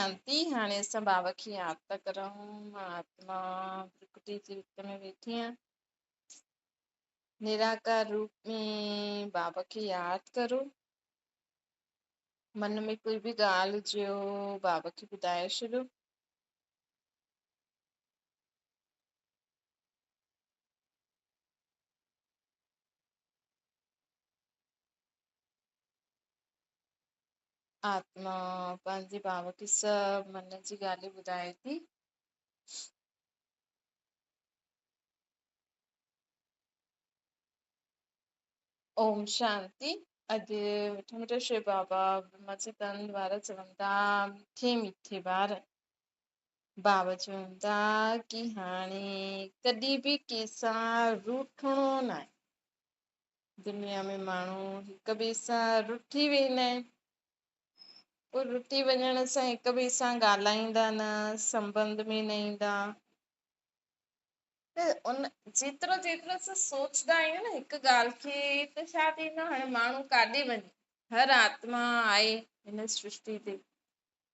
شانتي. هاڻي اسان بابا کي ياد ٿا ڪرون. مان آتما پرڪرتي جي وچ ۾ ويٺي آهيان. نراڪار روپ ۾ بابا کي ياد ڪرو. من ۾ ڪوئي به ڳالهه هجيو بابا کي ٻڌائي ڇڏيو. آتما پنهنجي بابا کي سڀ من جي ڳالهيون ٻڌائي ٿي. اوم شانتي. اڄ مٺا مٺا شو بابا برهما جي تن دوارا چون ٿا، مٺي مٺي ٻار، بابا چون ٿا ڪي هاڻي ڪڏهن به ڪنهن سان روٺڻو ناهي. دنيا ۾ ماڻهو هڪ ٻئي سان رٺي ويندا آهن، پوء رٺي وڃڻ سان هڪ ٻئي سان ڳالهائيندا نه، سنٻنڌ ۾ نه ايندا. ته ان جيترو جيترو اسان سوچدا آهيون نه هڪ ڳالهه کي ته ڇا ٿيندو آهي، هاڻي ماڻهو ڪاڏي وڃي، هر آتما آهي هن سرشٽي تي،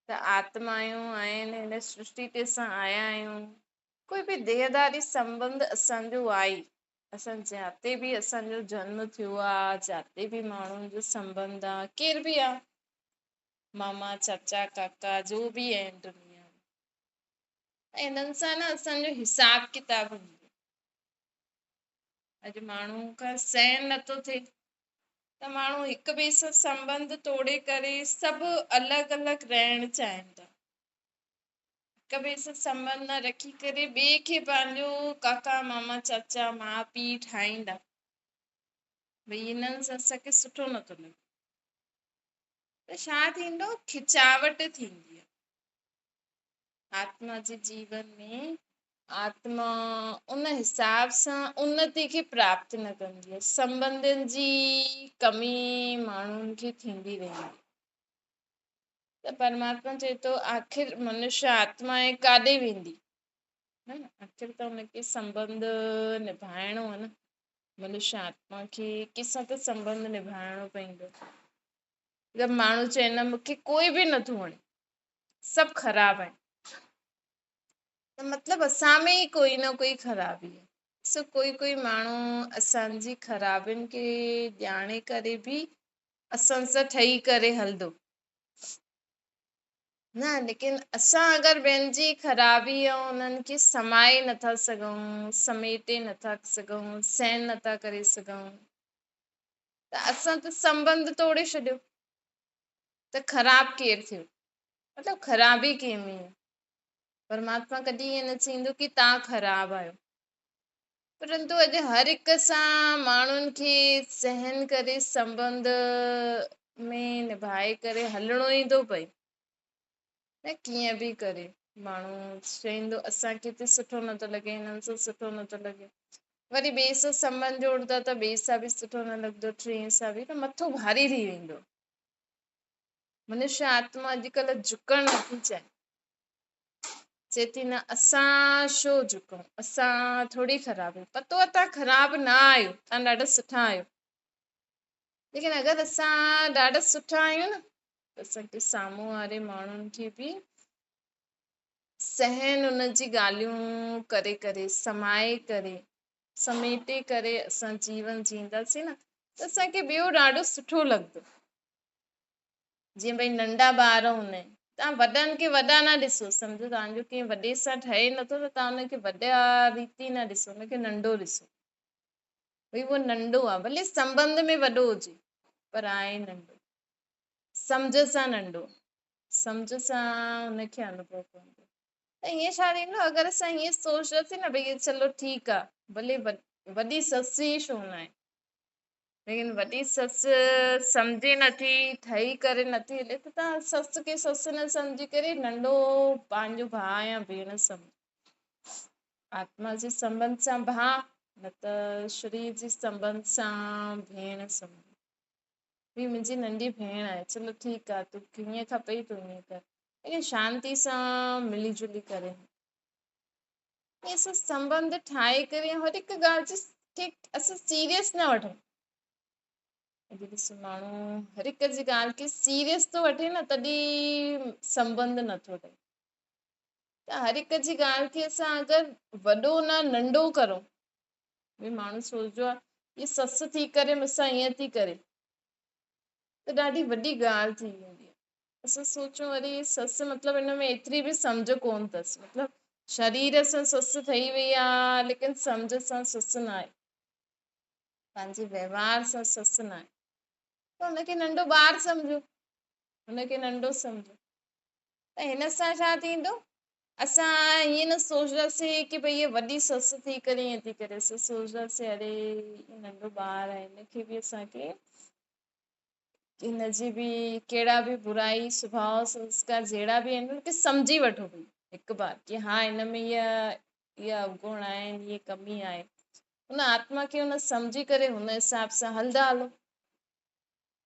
ته آتمايون آهن هن سرشٽي تي اسان آيا آهيون، ڪوئي به ديهداري سنٻنڌ اسان جو آهي، اسان جاتي به اسان جو جنم ٿيو آ، جاتي به ماڻهن جو سنٻنڌ آ، ڪير به آ، ماما چاچا ڪاڪا جو به آهن دنيا ۾، ته انهن سان نه اسان جو حساب ڪتاب هوندو. اڄ ماڻهو کان سهن نٿو ٿئي ته ماڻهو هڪ ٻئي سان سنٻنڌ توڙي ڪري سڀ الڳ الڳ رهڻ چاهين ٿا. هڪ ٻئي سان سنٻنڌ نه رکي ڪري ٻئي کي پنهنجو ڪاڪا ماما چاچا ماء پيء ٺاهيندا، ڀئي هنن سان اسان کي سٺو نٿو لڳي. ته ڇا ٿيندو؟ کچاوٽ ٿيندي آهي آتما جي جيون ۾. آتما ان حساب سان انتي کي پراپت نه ڪندي آهي، سنٻنڌن جي ڪمي ماڻهن کي ٿيندي رهندي. ته پرماتما چئي ٿو آخر منشيه آتما ۽ ڪاڏي ويندي؟ نه آخر ته ان کي سنٻنڌ نڀائڻو آهي نه، منشيه آتما کي ڪنهن سان ته سنٻنڌ نڀائڻو پوندو. جب ماڻهو چئي نه مونکي ڪوئي به نٿو وڻي، سڀ خراب آهن، ته مطلب اسان ۾ ئي ڪوئي نه ڪوئي خرابي آهي. سو ڪوئي ڪوئي ماڻهو اسان جي خرابين کي ڄاڻي ڪري به اسان سان ٺهي ڪري هلندو نه، ليڪن اسان اگر ٻين جي خرابي ۽ انهن کي سمائي نٿا سگهون، سميٽي نٿا سگهون، سهن نٿا ڪري سگهون، ته اسان ته سنٻنڌ توڙي ڇڏيو، ته خراب ڪير ٿيو؟ مطلب خرابي ڪنهن ۾ آهي؟ پرماتما ڪڏهن ائين نه چئيندو ڪي تان خراب آهيو. پرنتو اڄ هر هڪ سان ماڻهن کي سهن ڪري سنٻنڌ ۾ نڀائي ڪري هلڻو ئي ٿو پئي نه، ڪيئن به ڪري ماڻهو چئيندو اسان کي ته سٺو نٿو لڳي، هنن سان سٺو نٿو لڳي، وري ٻئي سان سنٻنڌ جوڙندا ته ٻئي سان به سٺو نه لڳندو، ٽئين سان به، ته مٿو ڀاري ٿي ويندو. منشيه آتما اڄڪلهه جهڪڻ نٿي چاهي، چئي ٿي نه اسان ڇو جهڪون، اسان ٿوري خراب آهيون، پتو آهي توهان خراب نه آهيو، توهان ڏاڍا سٺا آهيو، ليڪن اگر اسان ڏاڍا سٺا آهيون نه ته اسان کي سامهون واري ماڻهن کي به سهن ان جي ڳالهيون ڪري ڪري سمائي ڪري سميٽي ڪري اسان جيون جيئنداسين نه ته اسان کي ٻيو ڏاڍو سٺو لڳندو. جيئن ڀئي ننڍا ٻار هوندا آهن، توهان وڏن کي وڏا نه ڏسو، سمجهو توهان جو ڪنهن وڏي سان ٺهي نٿو ته توهان ان کي وڏا ريتي نه ڏسو، ان کي ننڍو ڏسو، ڀئي اهو ننڍو آهي، ڀلي سنٻنڌ ۾ وڏو هجي پر آهي ننڍو، سمجهه سان ننڍو، سمجهه سان ان کي انوڀو ڪندو. ته ائين ڇا ٿيندو اگر اسان ائين سوچنداسين نه ڀئي چلو ٺيڪ آهي، ڀلي وڏي سس ئي ڇو نه آهي، ليڪن وڏي سس سمجهي نٿي، ٺهي ڪري نٿي هلي، ته توهان سس کي سس نه سمجهي ڪري ننڍو پنهنجو ڀاء يا ڀيڻ سمجهو. آتما جي سنٻنڌ سان ڀاء، نه ته شرير جي سنٻنڌ سان ڀيڻ سمجهو. هي منهنجي ننڍي ڀيڻ آهي، چلو ٺيڪ آهي، توکي ائين کپئي تون ائين ڪر، ليڪن شانتي سان ملي جلي ڪري هل. ائين اسان سنٻنڌ ٺاهي ڪري هر هڪ ڳالهه جي کي اسان سيريس نه وٺون. اڄ ڏس ماڻهو هر هڪ جي ڳالهه کي سيريس ٿو وٺي نه تڏهن سنٻنڌ نٿو ٺهي. ته هر هڪ جي ڳالهه کي اسان اگر وڏو نه ننڍو ڪرون، ڀئي ماڻهو سوچندو آهي هي سس ٿي ڪري مون سان ائين ٿي ڪري، ته ڏاڍي وڏي ڳالهه ٿي ويندي آهي. اسان سوچون وري سس مطلب ان ۾ ايتري به سمجهه ڪونه اٿس، مطلب شرير سان سس ٺهي وئي آهي ليڪن سمجهه سان سس نه آهي، پنهنجي وهنوار سان سس نه آهي، ته هن کي ننڍو ٻار سمجهو، هن کي ننڍو سمجهو. ته هن سان ڇا ٿيندو، اسان ائين نه سوچنداسين ڪي ڀئي هيء وڏي سس ٿي ڪري ائين ٿي ڪري، اسان سوچنداسين اري هي ننڍو ٻار آهي، هن کي به اسان کي هن جي به ڪهڙا به برائي سڀاء سنسڪار جهڙا به آهن ان کي سمجهي وٺو ڀئي هڪ بار ڪي ها هن ۾ هيء اها اوگڻ آهن، هيء ڪمي آهي. ان آتما کي ان سمجهي ڪري هن حساب سان هلندا هلو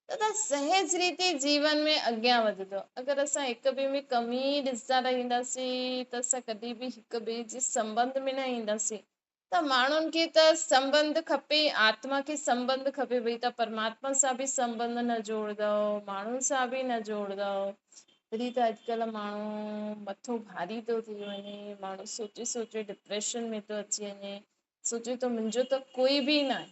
ته توهان سهج ريتي جيون ۾ اڳيان وڌندو. اگر اسان هڪ ٻئي ۾ ڪمي ئي ڏسندا رهنداسين ته اسان ڪڏهن به هڪ ٻئي جي سنٻنڌ ۾ نه اينداسين. ته ماڻهن کي ته سنٻنڌ کپي، آتما کي سنٻنڌ کپي، ڀئي توهان پرماتما سان به سنٻنڌ نه جوڙندؤ، ماڻهن سان به نه جوڙندؤ، تڏهن ته اڄڪلهه ماڻهو مٿو ڀاري ٿو ٿي وڃي، ماڻهو سوچي سوچي ڊپريشن ۾ ٿو اچي وڃي، سوچي ٿو منهنجو ته ڪوئي به ناهي.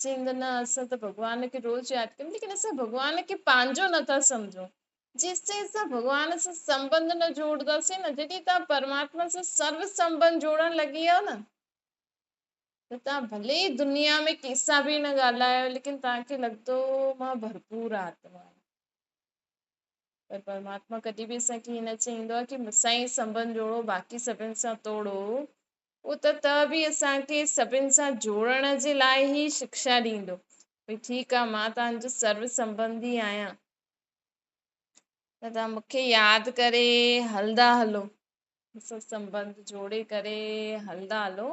چئيندو نه اسان ته ڀڳوان کي روز ياد ڪيون ليڪن اسان ڀڳوان کي پنهنجو نٿا سمجهون. جيستائين اسان ڀڳوان سان سنٻنڌ نه جوڙنداسين نه، جڏهن توهان پرماتما سان سرو سنٻنڌ جوڙڻ لڳي ويا نه ته توهان ڀلي ئي دنيا ۾ ڪنهن سان به نه ڳالهايو ليڪن توهان کي لڳندو مان ڀرپور آتما آهيان. پر پرماتما ڪڏهن به اسان کي ائين نه چئيندو آهي ڪي مون سان ئي سنٻنڌ جوڙو باقي سڀن سان توڙو. اهو ته ته به اسان کي سڀن سان جوڙڻ جي لاء ئي شڪشا ڏيندو. ڀئي ٺيڪ آ مان توهان جو سرو سنٻنڌي آهيان ته توهان مون کي ياد ڪري هلندا هلو، مون سان سنٻنڌ جوڙي ڪري هلندا هلو.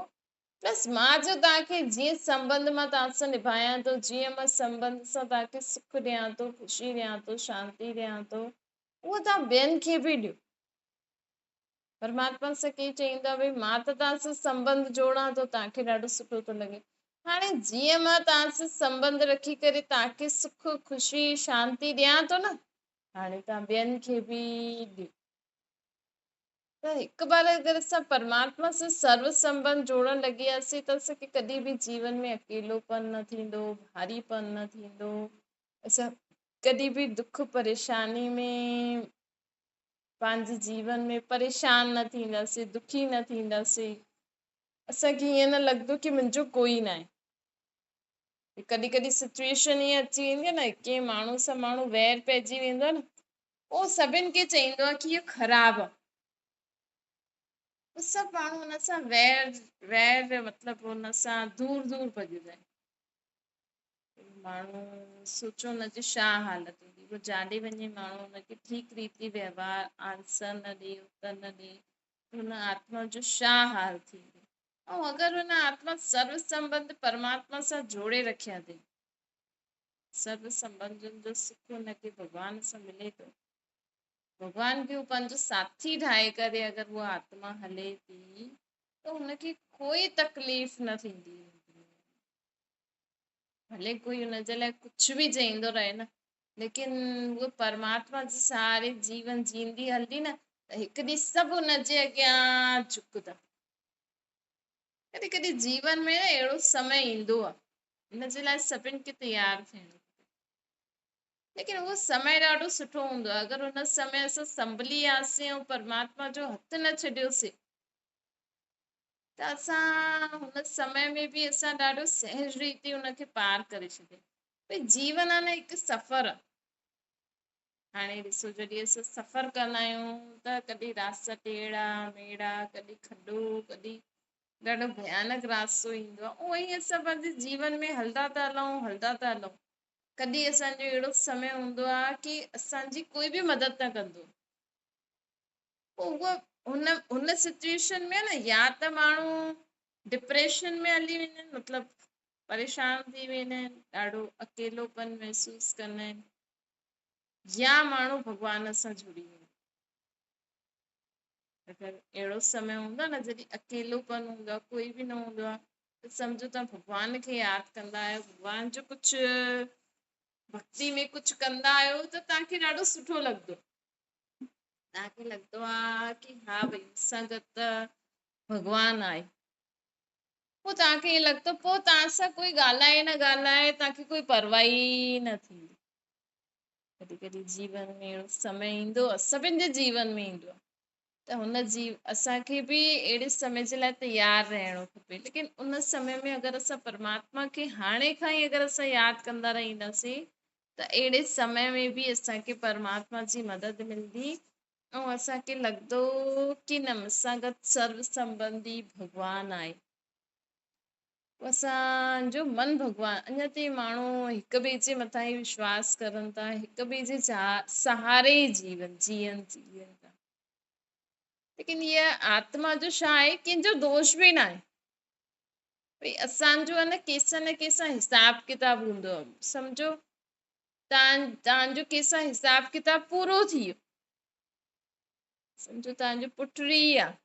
بس مان جو توهان کي جيئن سنٻنڌ مان توهان سان نڀايان ٿو، جيئن مان سنٻنڌ سان توهان کي سک ڏيان ٿو، خوشي ڏيان ٿو، شانتي ڏيان ٿو، اهو توهان ٻين کي به ڏيو. پرماتما سان ڪي چئيندو آهي ڀئي مان ته توهان سان سنٻنڌ جوڙان ٿو توهان کي ڏاڍو سٺو ٿو لڳي هاڻي جيئن مان توهان سان سنٻنڌ رکي ڪري توهان کي سک خوشي شانتي ڏيان ٿو نه هاڻي توهان ٻين کي به ڏيو. ته هڪ بار اگر اسان پرماتما سان سرو سنٻنڌ جوڙڻ لڳي وياسين ته اسان کي ڪڏهن به جيون ۾ اڪيلوپن نه ٿيندو، ڀاريپن نه ٿيندو، اسان ڪڏهن به دک پريشاني ۾ پنهنجي جيون ۾ پريشان نه ٿينداسين، دکي نه ٿينداسين. اسان کي ائين نه لڳندو ڪي منهنجو ڪوئي ناهي. ڪڏهن ڪڏهن سچويشن ائين اچي ويندي آهي نه ڪنهن ماڻهو سان ماڻهو وير پئجي ويندو آهي نه اهو سڀن کي چئيندو آهي ڪي اهو خراب آهي. سڀ ماڻهو ان سان وير وير مطلب ان سان دور دور ڀڄندا آهن. ماڻهو سوچو ان جي ڇا حالت هوندي پوء جاڏي وڃي ماڻهو ان کي ٺيڪ ريتي وهنوار آنسر نه ڏي اتر نه ڏي ته ان آتما جو ڇا حال ٿيندو ۽ اگر ان آتما سرو سنٻنڌ پرماتما سان جوڙي رکيا اٿئي سرو سنٻنڌن جو سک ان کي ڀڳوان سان ملي ٿو ڀڳوان کي هو پنهنجو ساٿي ٺاهي ڪري اگر اها آتما هلي ٿي ته هن کي ڪوئي تڪليف نه ٿيندي. ڀلي ڪوئي ان جي لاء ڪجهه به چئيندو رهي نه ليڪن هوء پرماتما جي سهاري جيون جيئندي هلندي نه ته هڪ ڏينهن سڀ ان جي اڳيان جهڪندا. ڪڏهن ڪڏهن جيون ۾ نه اهڙو سمي ايندو آهي ان جي لاء سڀن کي تيار ٿيڻو کپي. ليڪن اهو سمي ڏاڍو سٺو هوندو آهي اگر ان سمي اسان سنڀلي وياسين ۽ پرماتما جو هٿ نه ڇڏيوسين ته اسان هن سمي ۾ به اسان ڏاڍو سهج ريتي ان کي پار ڪري ڇڏيو. ڀئي جيون آ نه هڪ سفر آ. هاڻي ڏسو جڏهن اسان سفر ڪندا آهيون ته ڪڏهن راستا ٽيڙا ميڙا، ڪڏهن کڏو، ڪڏهن ڏاڍو ڀيانڪ راستو ايندو آ. اهو ئي اسان پنهنجي جيون ۾ هلندا ٿا هلون، هلندا ٿا هلون. ڪڏهن اسان جو اهڙو سمي هوندو آ ڪي اسان جي ڪوئي به مدد نه ڪندو. پوء اهو هن هن سچويشن ۾ نه يا ته ماڻهو ڊپريشن ۾ هلي ويندا آهن مطلب پريشان ٿي ويندا آهن ڏاڍو اڪيلوپن محسوس ڪندا آهن يا ماڻهو ڀڳوان سان جڙي ويندا اگر اهڙو سمي هوندو آهي نه جڏهن اڪيلوپن هوندو آهي ڪوئي به نه هوندو آهي ته ته سمجهو توهان ڀڳوان کي ياد ڪندا آهيو، ڀڳوان جو ڪجهه ڀڳتي ۾ ڪجهه ڪندا آهيو ته توهان کي ڏاڍو سٺو لڳندو. توهان کي لڳندو آهي ڪي ها ڀئي مون سان گڏ ته ڀڳوان آهي. پوء توهان کي ائين لڳندو پوء توهان سان ڪوئي ڳالهائي نه ڳالهائي توهان کي ڪوئي پرواهه ئي نه ٿيندي. ڪڏهن ڪڏهن جيون ۾ اهڙو سمي ايندو آهي، سڀن جي جيون ۾ ايندو آهي ته هن جي اسان کي به اهڙي سمي جي لاء تيار رهڻو کپي. ليڪن ان سمي ۾ اگر اسان پرماتما کي هاڻي کان ئي اگر اسان ياد ڪندا رهنداسين ته اهڙي سمي ۾ به اسان کي پرماتما جي مدد ملندي ۽ اسان کي لڳندو ڪي نه مون سان گڏ سرو سنبنڌي ڀڳوان آهي. اسان جو من ڀڳوان اڃا تائين ماڻهو هڪ ٻئي جي مٿان ئي وشواس ڪرن ٿا، هڪ ٻئي جي سهاري ئي جيون جيئن جيئن ٿا. ليڪن هيء آتما جو ڇا آهي، ڪنهن جو دوش به ناهي. ڀئي اسان جو آهي نه ڪنهن سان نه ڪنهن سان حساب ڪتاب هوندو آهي. سمجهو تان جو ڪنهن سان حساب ڪتاب پورو ٿي ويو، سمجهو تان جو پٽ ئي آهي،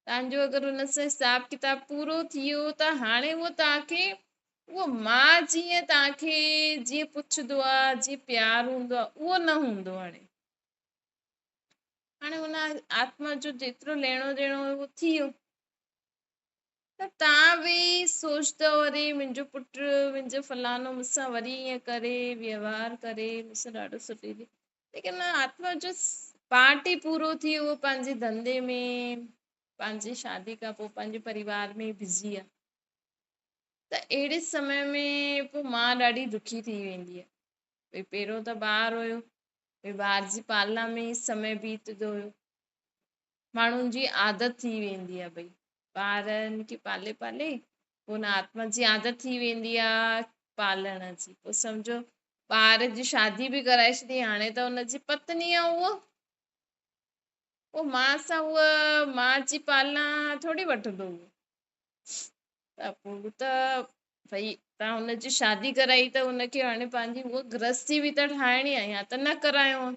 تان جو اگر ان سان حساب ڪتاب پورو ٿي ويو ته هاڻي اهو تان کي اهو ماء جيئن تان کي جيئن پڇندو آهي، جيئن پيار هوندو آهي، اهو نه هوندو هاڻي. هاڻي ان آتما جو جيترو ليڻو ڏيڻو هيو اهو ٿي ويو. ته تان به سوچندؤ اري منهنجو پٽ، منهنجو فلاڻو مون سان وري ائين ڪري، ويوهار ڪري، مون سان ڏاڍو سٺي ٿي. ليڪن آتما جو پارٽ ئي پورو ٿي ويو پنهنجي ڌنڌي ۾، پنهنجي شادي کان پوء پنهنجي پريوار ۾ بزي آ. ته اهڙي سمي ۾ پوء ماء ڏاڍي دکي ٿي ويندي آ. ڀئي پهريون ته ٻار هيو، ڀئي ٻار جي پالنا ۾ ئي سمي بيتندو هيو. ماڻهن جي عادت ٿي ويندي آ ڀئي ٻارن کي پالي پالي پوء ان آتما جي عادت ٿي ويندي آ پالڻ جي. پوء سمجهو ٻار جي شادي به ڪرائي ڇڏي، هاڻي ته ان جي پتني آ اهو، پوء ماء سان هوء ماء جي پالنا ٿوري وٺندو اهو. ته پوء ته ڀئي تان هن جي شادي ڪرائي ته هن کي هاڻي پنهنجي هوء گرهستي به ته ٺاهڻي آ، يا ته نه ڪرايو ها.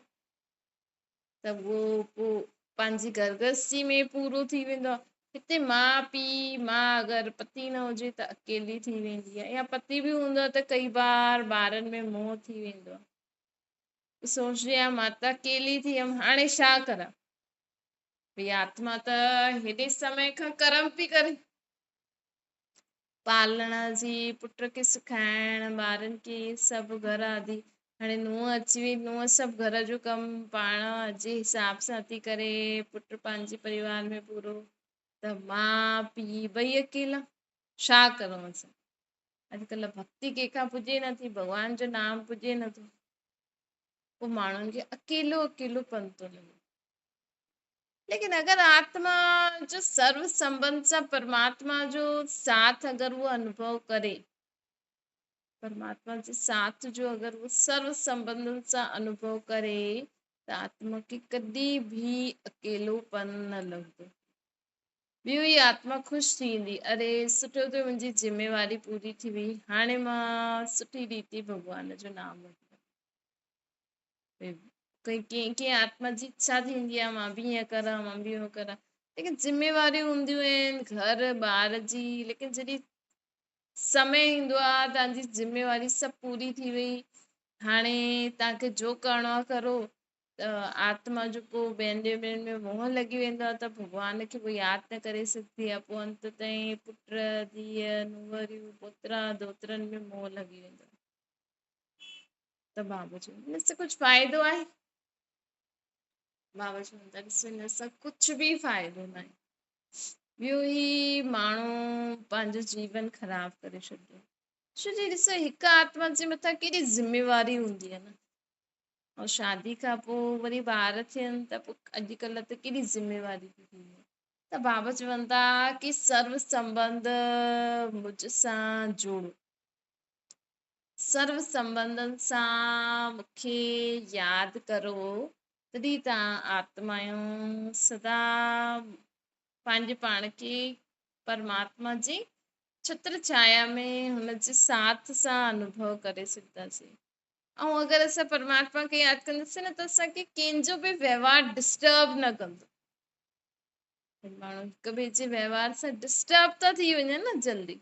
ته اهو پوء پنهنجي گهر گرهستي ۾ پورو ٿي ويندو آهي. هتي ماء پيء، ماء اگر پتي نه هجي ته اڪيلي ٿي ويندي آهي يا پتي به هوندو آهي ته ڪئي بار ٻارن ۾ موهه ٿي ويندو آهي. سوچجي آهي مان ته اڪيلي ٿي ويم هاڻي ڇا ڪران. ڀئي آتما ته هيڏي سمي کان ڪرم پئي ڪري. پالڻ جي، پٽ کي سکائڻ، ٻارن کي سڀ گهر آدي. هاڻي نونهن اچي وئي، نونهن سڀ گهر جو ڪم پاڻ جي حساب سان ٿي ڪري، پٽ پنهنجي پريوار ۾ پورو ته ماء پيء ٻئي اڪيلا، ڇا ڪرون اسان؟ اڄڪلهه ڀڳتي ڪنهن کان پڄي نٿي، ڀڳوان جو نام پڄي نٿو، پوء ماڻهن کي اڪيلو اڪيلو پن ٿو لڳي. ليڪن اگر آتما جو سرو سنبنڌ سان پرماتما جو ساٿ اگر هو انوڀو ڪري، پرماتما جي ساٿ جو اگر هو سرو سنبنڌن سان انوڀو ڪري ته آتما کي ڪڏهن به اڪيلو پن نه لڳندو. ٻيو ئي آتما خوش ٿيندي، اري سٺو ٿيو منهنجي ذميواري پوري ٿي وئي، هاڻي مان سٺي ريتي ڀڳوان جو نام وٺندم. ڪنهن ڪنهن آتما جي اڇا ٿيندي آهي مان به ائين ڪران مان به اهو ڪران ليڪن ذميواريون هونديون آهن گهر ٻار جي ليڪن جڏهن سمي ايندو آهي تنهنجي ذميواري سڀ پوري ٿي وئي هاڻي تنهنکي جو ڪرڻو آهي ڪرو ته آتما جو پوء ٻين ٻين ۾ موهه لڳي ويندو آهي ته ڀڳوان کي پوء ياد نه ڪري سگهندي آهي پوء انت تائين پٽ ڌيء نونهريون پوترا ڌوترن ۾ موهه لڳي ويندو آهي. ته بابا چون ان سان ڪجهه فائدو آهي؟ بابا چون ٿا ڏسو ان سان ڪجهه به فائدو ناهي. ٻيو هي ماڻهو پنهنجو جيون خراب ڪري ڇڏيو. ڇو جي ڏسو هڪ آتما جي مٿان ڪيڏي ذميواري هوندي آهي نه. ۽ شادي کان پوء وري ٻار ٿين ته پوء اڄڪلهه ته ڪيڏي ذميواري ٿي ٿي وڃي. ته بابا چون ٿا ڪي سرو سنبنڌ مجھ سان جوڙو. سرو سنٻنڌن سان مون کي ياد ڪرو، تڏهن توهان آتمائون سدا پنهنجي پاڻ کي پرماتما جي ڇتر ڇايا ۾ هن جي ساٿ سان انوڀو ڪري سگهنداسين. ۽ اگر اسان پرماتما کي ياد ڪنداسين نه ته اسان کي ڪنهن جو به وهنوار ڊسٽرب نه ڪندو. ماڻهو هڪ ٻئي جي وهنوار سان ڊسٽرب ٿا ٿي وڃن نه جلدي.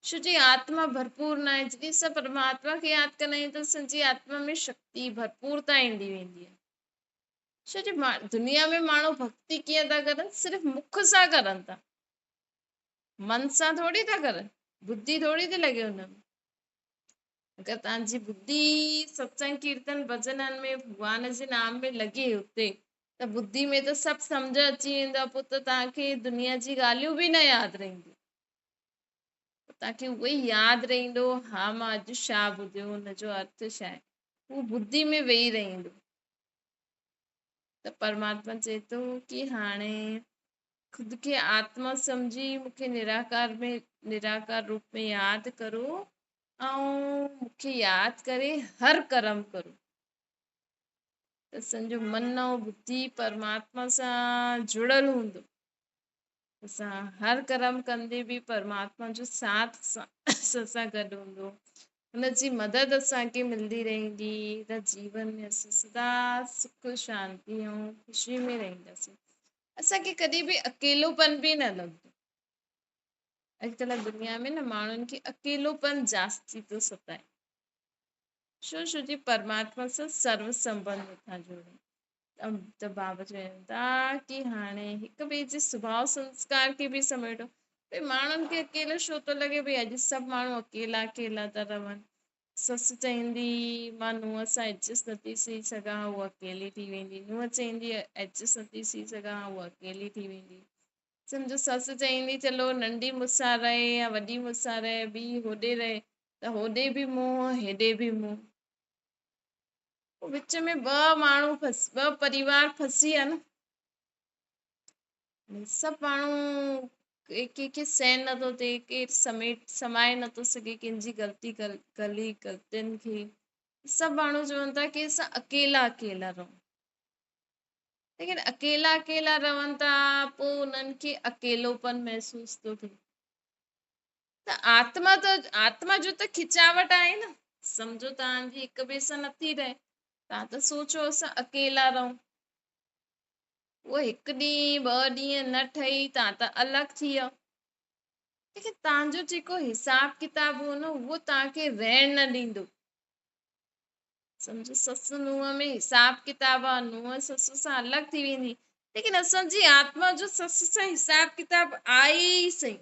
ڇو جي آتما ڀرپور نه آهي. جڏهن اسان پرماتما کي ياد ڪندا آهيون ته اسان جي آتما ۾ شڪتي ڀرپورتا ايندي ويندي آهي. ڇو جي دنيا ۾ ماڻهو ڀڪتي ڪيئن ٿا ڪرن؟ صرف مک سان ڪرن ٿا، من سان ٿوري ٿا ڪرن، ٻڌي ٿوري ٿي لڳي ان ۾. اگر توهان جي ٻڌي ستسنگ ڪيرتن ڀڄنن ۾ ڀڳوان جي نام ۾ لڳي اتي ته ٻڌي ۾ ته سڀ سمجهه اچي ويندو آهي، پوء ته توهان کي دنيا جي ڳالهيون به نه ياد رهنديون. پوء توهان کي اهو ئي ياد رهندو، ها مان اڄ ڇا ٻڌيو، ان جو ارٿ ڇا آهي، هو ٻڌي ۾ ويهي رهندو. ته پرماتما چئي ٿو ڪي هاڻي خود کي آتما سمجهي مون کي نراڪار ۾ نراڪار روپ ۾ ياد ڪرو ۽ مون کي ياد ڪري هر ڪرم ڪرو. ته اسان جو من ۽ ٻڌي پرماتما سان جڙيل هوندو. اسان هر ڪرم ڪندي به پرماتما جو ساٿ اسان سان گڏ هوندو. هن جي مدد اسان کي ملندي رهندي ته جيون ۾ اسان سدا سک، شانتي ۽ خوشي ۾ رهنداسين. اسان کي ڪڏهن به اڪيلوپن به نه لڳندو. اڄڪلهه دنيا ۾ نه ماڻهن کي اڪيلوپن جاستي ٿو ستائي. ڇو؟ ڇو جي پرماتما سان سرو سنٻنڌ نٿا جوڙين. ته بابا چون ٿا ڪي هاڻي هڪ ٻئي جي سڀاء سنسڪار کي به سميٽو. ڀئي ماڻهن کي اڪيلو ڇو ٿو لڳي؟ ڀئي اڄ سڀ ماڻهو اڪيلا اڪيلا ٿا رهن. سس چوندي مان نونهن سان ايڊجسٽ نٿي ٿي سگهان، هوء اڪيلي ٿي ويندي. نونهن چوندي ايڊجسٽ نٿي ٿي سگهان، هوء اڪيلي ٿي ويندي. سمجهو سس چوندي چلو ننڍي مون سان رهي يا وڏي مون سان رهي، ٻي هوڏي رهي ته هوڏي به منهن هيڏي به منهن. پوء وچ ۾ ٻه ماڻهو ٻه پريوار ڦسي ويا نه. سڀ ماڻهو ڪنهن کي سهن نٿو ٿئي، ڪير سميٽ سمائي نٿو سگهي ڪنهن جي غلطي غلي غلطين کي. سڀ ماڻهو چون ٿا ڪي اسان اڪيلا اڪيلا رهون. ليڪن اڪيلا اڪيلا رهن ٿا پوء انهن کي اڪيلوپن محسوس ٿو ٿئي. ته آتما ته آتما جو ته کچاوٽ آهي نه. سمجهو توهان جي هڪ ٻئي سان نٿي رهي، توهان ته سوچو اسان اڪيلا رهون. اهو هڪ ڏينهن ٻه ڏينهن نه ٺهي توهان ته الڳ ٿي ويا. ليڪن توهان جو جيڪو حساب ڪتاب هو نه اهو توهان کي رهڻ نه ڏيندو. سمجهو سس نونهن ۾ حساب ڪتاب آ، نونهن سس سان الڳ ٿي ويندي، ليڪن اسان جي آتما جو سس سان حساب ڪتاب آهي ئي سهي.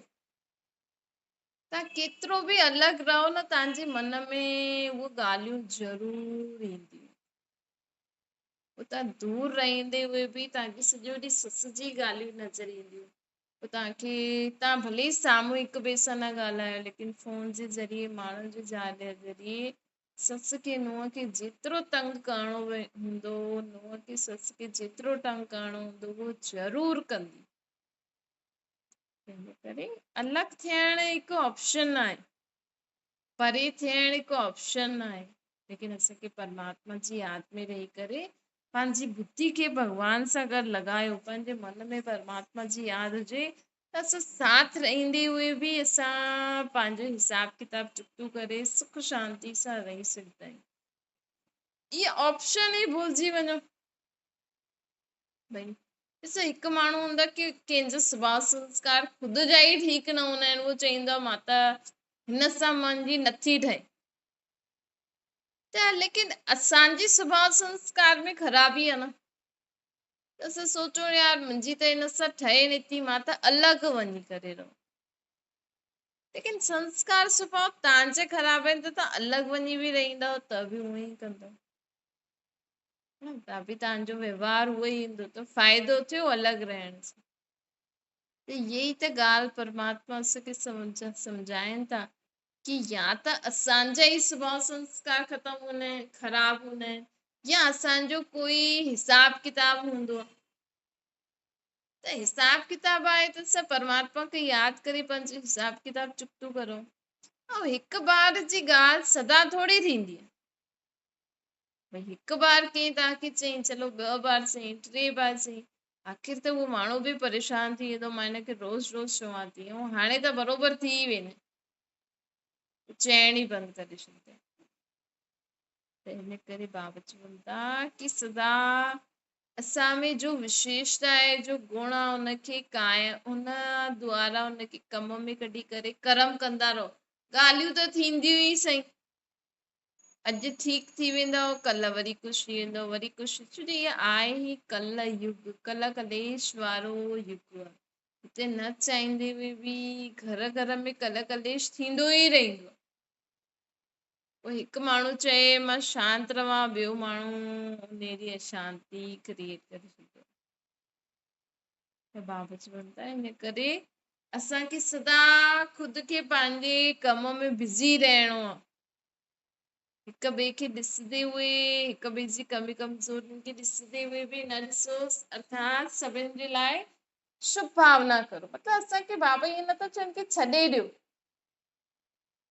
توهان ڪيترو به الڳ رهو نه توهان جي من ۾ اهي ڳالهيون ضرور اينديون. پوء توهان دور رهندي اهي به توهان کي سڄو ڏينهن سس جي ڳالهيون نظر اينديون. پوء توهان کي توهان ڀلي ئي سامهون هڪ ٻئي سان نه ڳالهايو ليڪن فون جي ذريعي ماڻهن جي ذريعي سس کي نونهن کي جيترو تنگ ڪرڻو هوندو نونهن کي سس کي جيترو تنگ ڪرڻو هوندو اهو ضرور ڪندي. تنهن ڪري الڳ ٿيڻ هڪ آپشن آهي. پري ٿيڻ هڪ آپشن ناهي، ليڪن اسان کي پرماتما جي ياد ۾ رهي ڪري پنهنجي ٻڌي کي ڀڳوان سان گڏ لڳايو، پنهنجي من ۾ پرماتما جي ياد هجي ته اسان ساٿ رهندي هئي به اسان پنهنجو حساب ڪتاب چڪتو ڪري سک شانتي سان رهي سگهندا آهيون. اهي آپشن ئي ڀلجي وڃو. ڀئي ڏسو هڪ ماڻهو هوندو آهي ڪي ڪنهن جو سڀاء سنسڪار خود جا ئي ٺيڪ نه هوندا آهن اهو چئيندو آهي مان ته هن سان منهنجي نٿي ٺهي ته ليڪن اسانجي سڀاء سنسڪار ۾ خرابي آهي نه ته اسان سوچو يار منهنجي ته هن سان ٺهي نٿي مان ته الڳ وڃي ڪري رهون ليڪن سنسڪار سڀاء تان جا خراب آهن ته تان الڳ وڃي به رهندو ته به اونئن ئي ڪندو ته به توهان جو وهنوار اهو ئي هوندو ته فائدو ٿيو الڳ رهڻ سان. ته اهي ئي ته ڳالهه پرماتما اسان کي سمجهائين ٿا ڪي يا ته اسان جا ئي سڀاء سنسڪار ختم هوندا آهن، خراب هوندا آهن يا اسان جو ڪوئي حساب ڪتاب هوندو آهي. ته حساب ڪتاب آهي ته اسان پرماتما کي ياد ڪري پنهنجو حساب ڪتاب چڪتو ڪرون. ۽ هڪ بار جي ڳالهه سدا ٿوري ٿيندي آهي. ڀئي هڪ بار ڪنهن توهان کي چيائين چلو ٻه بار چيائين ٽي بار چيائين آخر ته اهو ماڻهو به پريشان ٿي ويندو مان هن کي روز روز چوان ٿي ۽ هاڻي ته بروبر ٿي ئي ويندي چئڻ ئي بند ڪري ڇڏيندي ته هن ڪري بابا چون ٿا ڪي سدا اسان ۾ جو وشيشتا آهي، جو گڻ آهي، ان کي قائم، ان دوارا ان کي ڪم ۾ ڪڍي ڪري ڪرم ڪندا رهو. ڳالهيون ته ٿينديون ئي سهي، اڄ ٺيڪ ٿي ويندؤ، ڪلهه وري ڪجهه ٿي ويندو، وري ڪجهه. ڇو جو اها آهي ئي ڪل يگ، ڪل ڪليش وارو يگ آهي. هتي نه چاهيندي به گهر گهر ۾ ڪل ڪليش ٿيندو ئي رهندو آهي. پوء هڪ ماڻهو چئي مان شانت رهان، ٻيو ماڻهو ان جي اشانتي ڪريئيٽ ڪري ڇڏيندو آهي. ته بابا چون ٿا ان ڪري اسان کي سدا خود کي پنهنجي ڪم ۾ بزي رهڻو آهي. هڪ ٻئي کي ڏسندي هئي، هڪ ٻئي جي ڪمي ڪمزورين کي ڏسندي هئي به نه ڏسو، ارٿات سڀن جي لاء شڀ ڀاونا ڪرو. مطلب اسان کي بابا ائين نٿا چون ڪي ڇڏي ڏيو.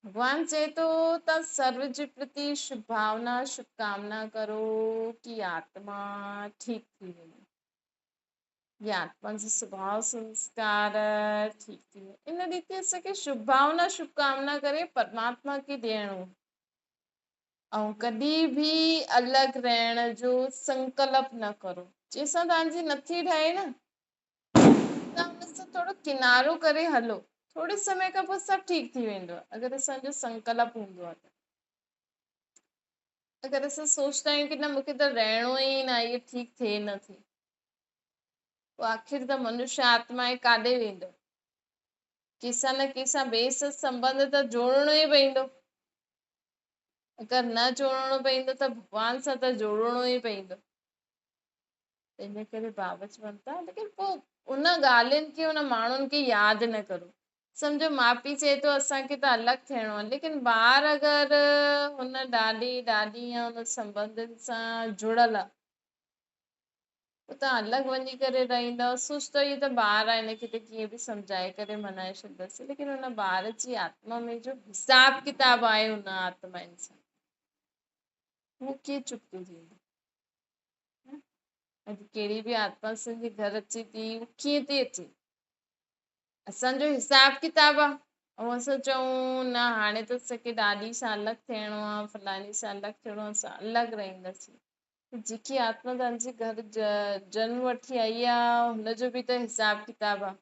ڀڳوان چئي ٿو ته سرو جي پرتي شڀ ڀاونا، شڀ ڪامنا ڪرو ڪي آتما ٺيڪ ٿي وڃي، يا آتما جو سڀاء سنسڪار ٺيڪ ٿي وڃي. ان ريتي اسان کي شڀ ڀاونا، شڀ ڪامنا ڪري پرماتما کي ڏيڻو ۽ ڪڏهن به الڳ رهڻ جو سنڪلپ نه ڪرو. جنهن سان توهان جي نٿي ٺهي نه، ته ان سان ٿورو ڪنارو ڪري هلو، ٿوري سمي کان پوء سڀ ٺيڪ ٿي ويندو آهي، اگر اسان جو سنڪلپ هوندو آهي ته. اگر اسان سوچدا آهيون ڪي نه مون کي ته رهڻو ئي نه آهي، اهو ٺيڪ ٿئي نه ٿئي، پوء آخر ته منشيه آتما آهي، ڪاڏي ويندو؟ ڪنهن سان نه ڪنهن سان ٻئي سان سنٻنڌ ته جوڙڻو ئي پوندو. اگر نه جوڙڻو پوندو ته ڀڳوان سان ته جوڙڻو ئي پوندو. ان ڪري بابا چون ٿا ليڪن پوء ان ڳالهين کي ان ماڻهن کي ياد نه ڪرو. سمجهو ماء پيء چئي ٿو اسان کي ته الڳ ٿيڻو آهي، ليڪن ٻار اگر هن ڏاڏي ڏاڏي يا ان سنٻنڌين سان جڙيل آهي، پوء توهان الڳ وڃي ڪري رهندؤ، سوچندؤ هي ته ٻار آهي هن کي ته ڪيئن به سمجهائي ڪري منائي ڇڏنداسين، ليڪن ان ٻار جي آتما ۾ جو حساب ڪتاب آهي ان آتمائن سان، اهو ڪيئن چڪتو ٿيندو؟ اڄ ڪهڙي به آتما اسان جي گهر اچي ٿي، اهو ڪيئن ٿي اچي؟ اسان جو حساب ڪتاب آ، ۽ اسان چئون نه هاڻي ته اسان کي ڏاڏي سان الڳ ٿيڻو آ، فلاڻي سان الڳ ٿيڻو آ، اسان الڳ رهنداسين. جيڪي آتما توهان جي گهر جنم وٺي آئي آ، هن جو به ته حساب ڪتاب آ.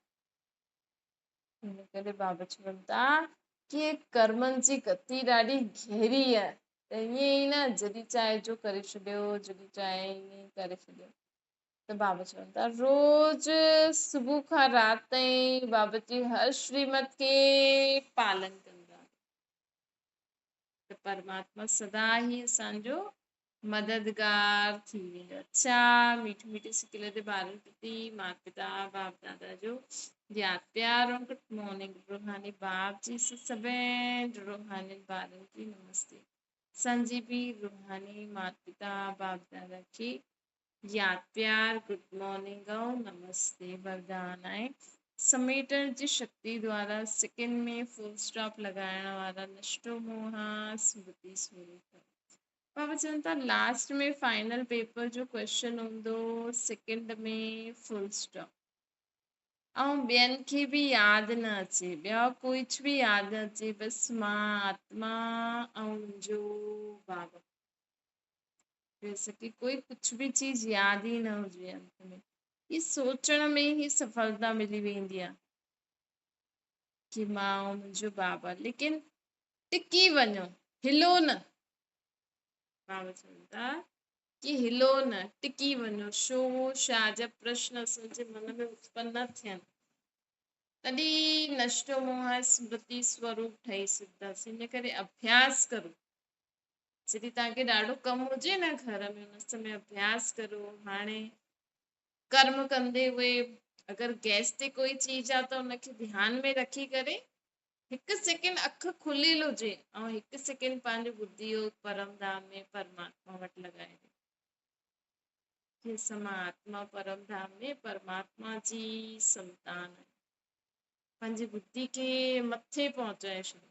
ان ڪري بابا چون ٿا ڪي ڪرمن جي گتي ڏاڍي گهري آهي، ته ائين ئي نه جڏهن چاهي جو ڪري ڇڏيو، جڏهن چاهي ائين ئي ڪري ڇڏيو. ته بابا چون ٿا روز صبح کان رات تائين بابا جي هر شريمت کي پالن ڪندا ته پرماتما سدا ئي اسان جو مددگار ٿي ويندو. اڇا ميٺي ميٺي سڪيل تي ٻارن پرتي مات پتا باپ دادا جو ياد پيار ۽ گڊ مارننگ. روحاني باپ جي سڀين روحاني ٻارن کي نمستي. اسان جي به روحاني مات پتا باپ دادا کي ياد پيار گڊ مارننگ ۽ نمستي. وردان آهي سميٽڻ جي شڪتي دوارا سڪن ۾ فل اسٽاپ لڳائڻ وارا نشٽو موها سمرتي سوروپ. بابا چون ٿا لاسٽ ۾ فائنل پيپر جو ڪويشچن هوندو سيڪنڊ ۾ فل اسٽاپ ۽ ٻين کي به ياد نه اچي، ٻيا ڪوئچ به ياد نه اچي، بس مان آتما ۽ منهنجو بابا. جيسا ڪي ڪوئي ڪجھ به چيز ياد ئي نه هجي. انت ۾ هي سوچڻ ۾ ئي سڦلتا ملي ويندي آهي ڪي مان ۽ منهنجو بابا، ليڪن ٽڪي وڃو، هلو نه. بابا چون ٿا ڪي هلو نه، ٽڪي وڃو، شو شا جا پرشن اسان جي من ۾ اتپن نه ٿين، تڏهن نشٽو موهه سمرتي سوروپ ٺهي سگهنداسين. ان ڪري اڀياس ڪرو. جڏهن توهان کي ڏاڍو ڪم هجي نه گهر ۾، ان سمي اڀياس ڪرو. هاڻي ڪرم ڪندي هئي اگر گئس تي ڪوئي چيز آ ته ان کي ڌيان ۾ رکي ڪري هڪ سيڪنڊ اک کليل هجي ۽ هڪ سيڪنڊ پنهنجو ٻڌي يوگ پرم ڌام ۾ پرماتما وٽ لڳائي ڏي. جي سما آتما پرم ڌام ۾ پرماتما جي سنتان آهي. پنهنجي ٻڌي کي مٿي پهچائي ڇڏيو.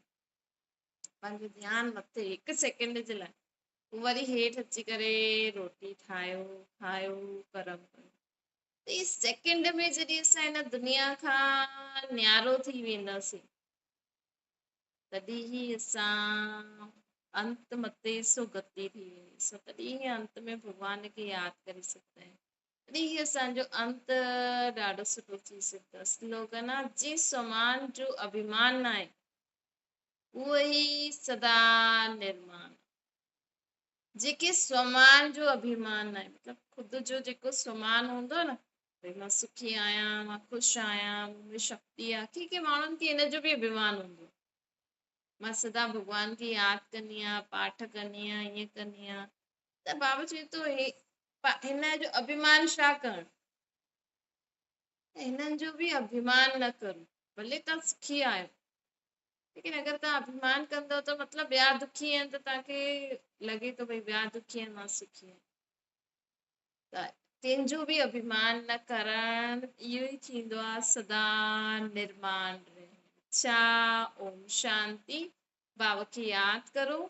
پنهنجو ڌيان مٿي هڪ سيڪنڊ جي لاء، پوء وري هيٺ اچي ڪري روٽي ٺاهيو، کايو، ڪرم ڪيو. ته هي سيڪنڊ ۾ جڏهن اسان هن دنيا کان نيارو ٿي وينداسين، تڏهن ئي اسان انت متي سو گتي ٿي ويندي. اسان تڏهن ئي انت ۾ ڀڳوان کي ياد ڪري سگهندا آهيون. تڏهن ئي اسان جو انت ڏاڍو سٺو ٿي سگهندو. سلوگن آ، جنهن سومان جو اڀيمان ناهي، اهو ئي سدا نرمان. جيڪي سومان جو اڀيمان ناهي، مطلب خود جو جيڪو سومان هوندو آ نه، ڀئي مان سکي آهيان، مان خوش آهيان، مون ۾ شڪتي آ، ڪي ڪي ماڻهن کي ان جو به اڀيمان هوندو آ، مان سدا ڀڳوان کي ياد ڪندي آهيان، پاٺ ڪندي آهيان، ائين ڪندي آهيان. ته بابا چوي ٿو هي هن جو اڀيمان ڇا ڪرڻ؟ ته هنن جو به اڀيمان نه ڪرو، ڀلي توهان سکي آهيو، ليڪن اگر توهان اڀيمان ڪندؤ ته مطلب ٻيا دکي آهن ته توهان کي لڳي ٿو ڀئي ٻيا دکي آهن مان سکي آهيان. ته ڪنهن جو به اڀيمان نه ڪرڻ اهو ئي ٿيندو آهي سدا نرمان رهڻ. اڇا اوم شانتي. بابا کي ياد ڪرو.